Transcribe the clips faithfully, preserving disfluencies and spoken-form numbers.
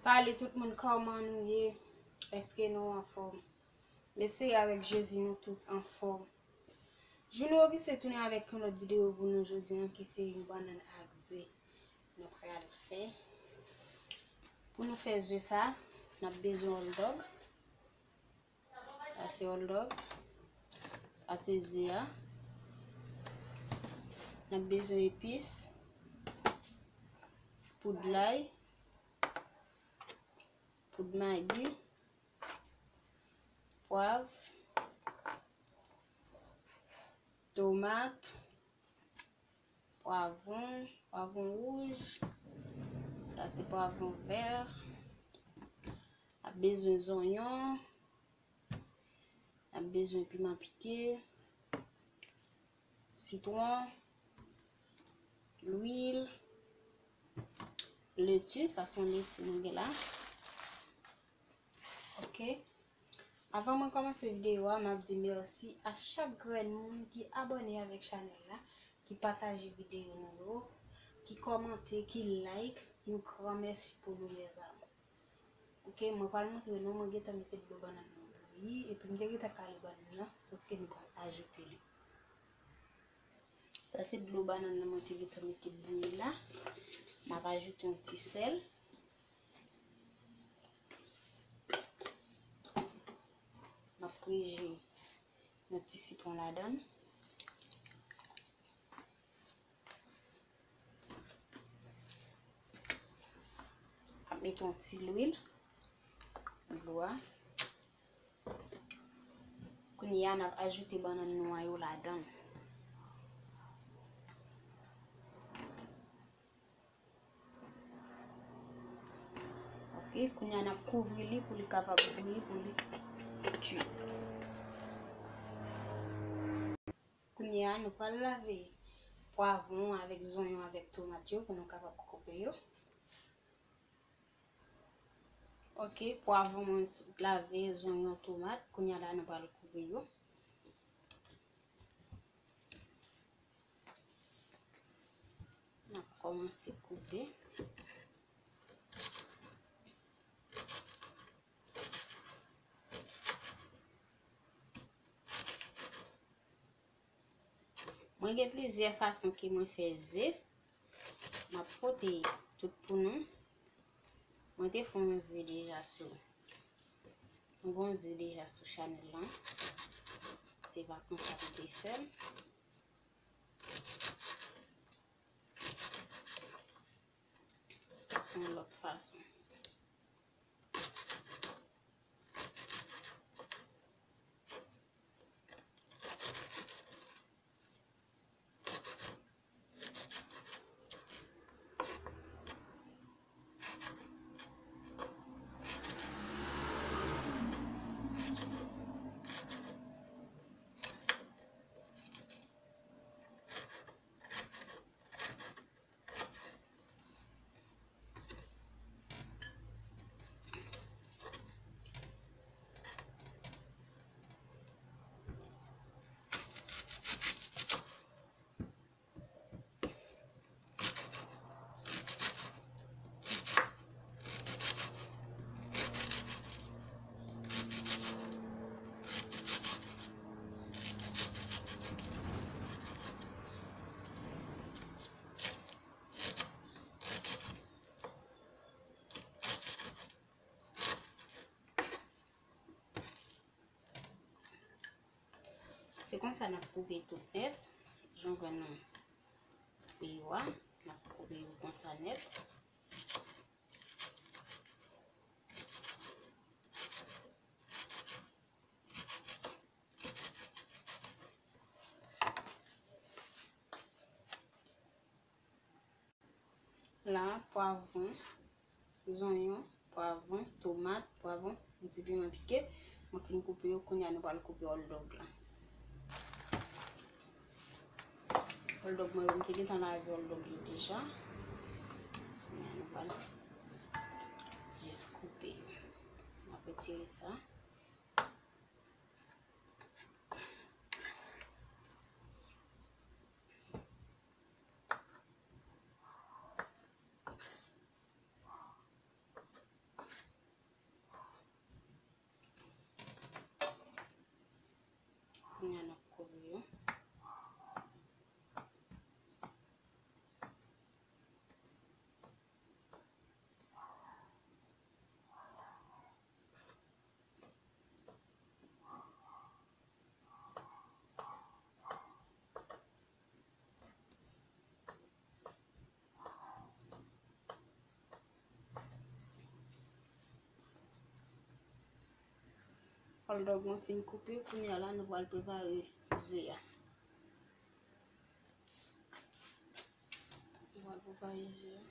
Salut tout moun, kòman nou ye? Èske nou anfòm? M espere avèk Jezi nou tout anfòm. Juno Auguste tounen avèk yon lòt videyo pou nou jodi a, ki se yon bannann ak ze. Nou pral fè. Pou nou fè ze sa, n ap bezwen hot dog. Sa se hot dog. Sa se ze a. N ap bezwen epis, poud lay, poud magi, pwav, tomat, pwavwon, pwavwon wouj. Sa se pwavwon vè. N ap bezwen zonyon. N ap bezwen piman pike, sitwon, lwil, leti, sa se yon leti nou gen la. Ok. Avan mwen kòmanse videyo a, m ap di mèsi a chak grenn moun ki abòne avèk chanèl la, ki pataje videyo nou yo, ki kòmante, ki like. Yon gran mèsi pou nou, mes amours. Ok, mwen pral montre nou, mwen gentan mete dlo bannann nan bouyi, epi m te gentan kale bannann nan, sòf ke nou pral ajoute li. Sa se dlo bannann nan mwen te gentan mete bouyi la. M ap ajoute yon ti sèl. M ap preje yon ti sitwon ladan l. Ap mete yon ti lwil nan dlo a. Kounye a, n ap ajoute bannann nou an yo ladan l. Ok, kounye a, n ap kouvri li pou li kapab bouyi, pou li kui. Kounye a, nou pral lave pwavwon avèk zonyon avèk tomat yo pou nou kapab koupe yo. Ok, pwavwon mwen s-, lave, zonyon, tomat. Kounye a la, nou pral koupe yo. N ap kòmanse koupe. Mwen gen plizyè fason ke mwen fè ze. M ap pote tout pou nou. Mwen te fè yon ze deja sou. Mwen gen yon ze deja sou chanèl lan. Se pa konsa m te fè l. Sa se yon lòt fason. Se konsa n ap koupe tout nèt. Jan w wè nou koupe yo a, n ap koupe yo konsa nèt. La, pwavwon, zonyon, pwavwon, tomat, pwavwon, yon ti piman pike. Mwen fin koupe yo, kounye a nou pral koupe hot dog la. Hot dog mwen yo, m te gentan lave hot dog yo deja. Kounye a nou pral jis koupe yo. N ap retire sa. Hot dog mwen fin koupe, kounye a la nou pral prepare ze a. Nou pral prepare ze a.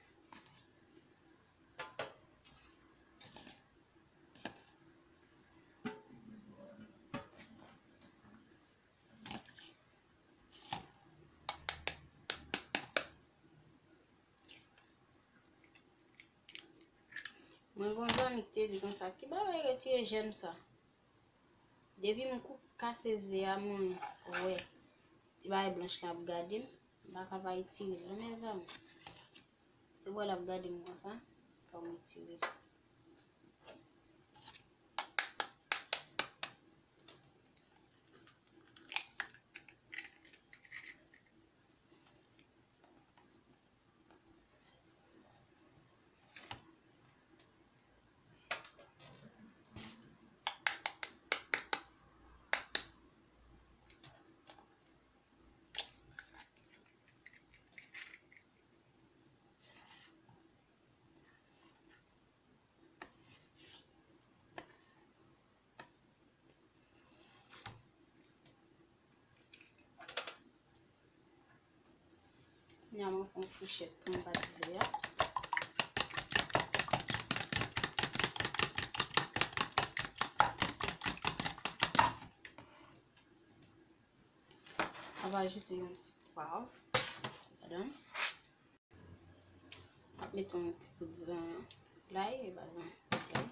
Mwen gon zanmi ki te di konsa, ki bagay retire jèm sa? Depi m kou kase ze a, mwen wè ti bagay blanch la ap gade m, m pa ka pa retire l non, mezanmi. Se wè l ap gade m konsa, fò m retire l. Kounye a mwen pran fouchèt pou m bat ze a. M ap ajoute yon ti pwav ladan. M ap mete yon ti poud lay, e pa zan lay.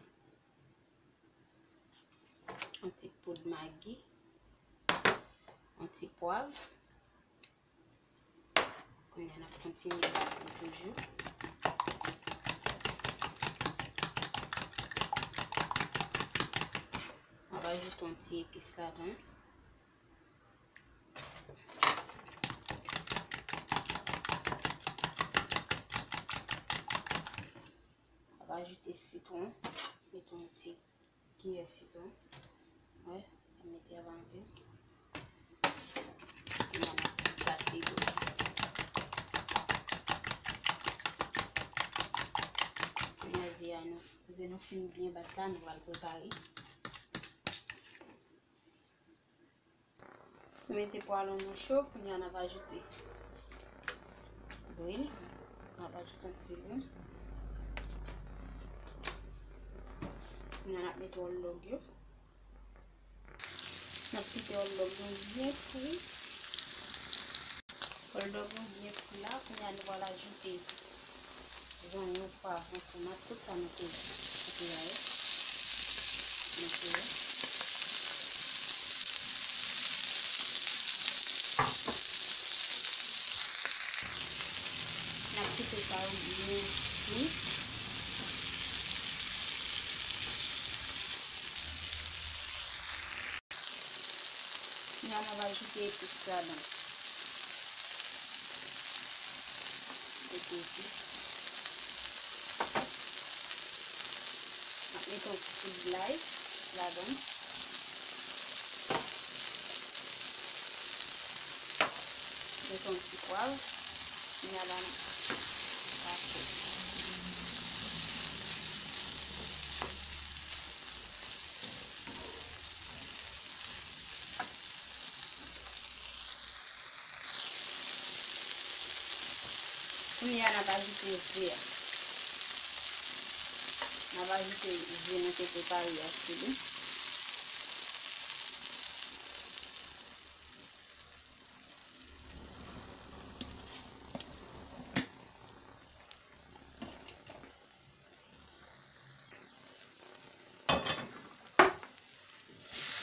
Yon ti poud magi. Yon ti pwav. Kounye a n ap kontinye bat li toujou. M ap ajoute yon ti epis ladan. M ap ajoute sitwon. Mete yon ti kiyè sitwon. Wè, m mete anba anpil. Kounye a m ap bat li tou. Kounye a ze a nou, ze nou fin byen bat la, nou pral prepare. Nou mete pwalon nou cho, kounye a n ap ajoute lwil, n ap ajoute yon ti lwil. Kounye a n ap mete hot dog yo. N ap kite hot dog nou byen fri. Hot dog nou byen fri la, kounye a nou pral ajoute zonyon, pwav, tomat, tout sa nou te koupe a yo. Mete yo. N ap kite sa yo byen fri. Kounye a n ap ajoute epis ladan. Mete epis. N ap mete yon ti poud lay ladan. Mete yon ti pwav. Kounye a la n ap pase. Kounye a n ap ajoute ze a. N ap ajoute ze nou te prepare a sou li.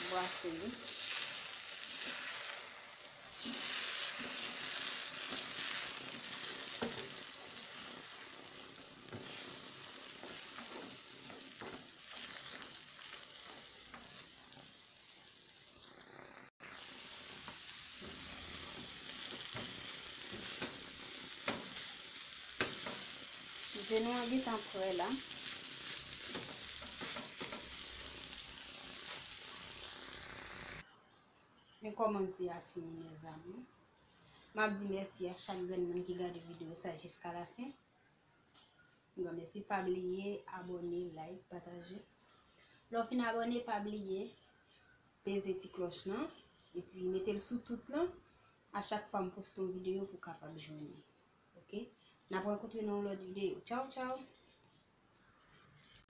Bwase li. Ze nou an gentan prè la. Men kòman ze a fini, mezanmi. M ap di mèsi a chak grenn moun ki gade videyo sa jiska lafen. Yon gran mèsi. Pa bliye abòne, like, pataje. Lè w fin abòne, pa bliye Peze ti klòch lan, epi mete l sou tout lan. A chak fwa m poste yon videyo pou w kapab jwenn li. Ok? N ap rankontre nan yon lòt videyo. Tchaw, tchaw!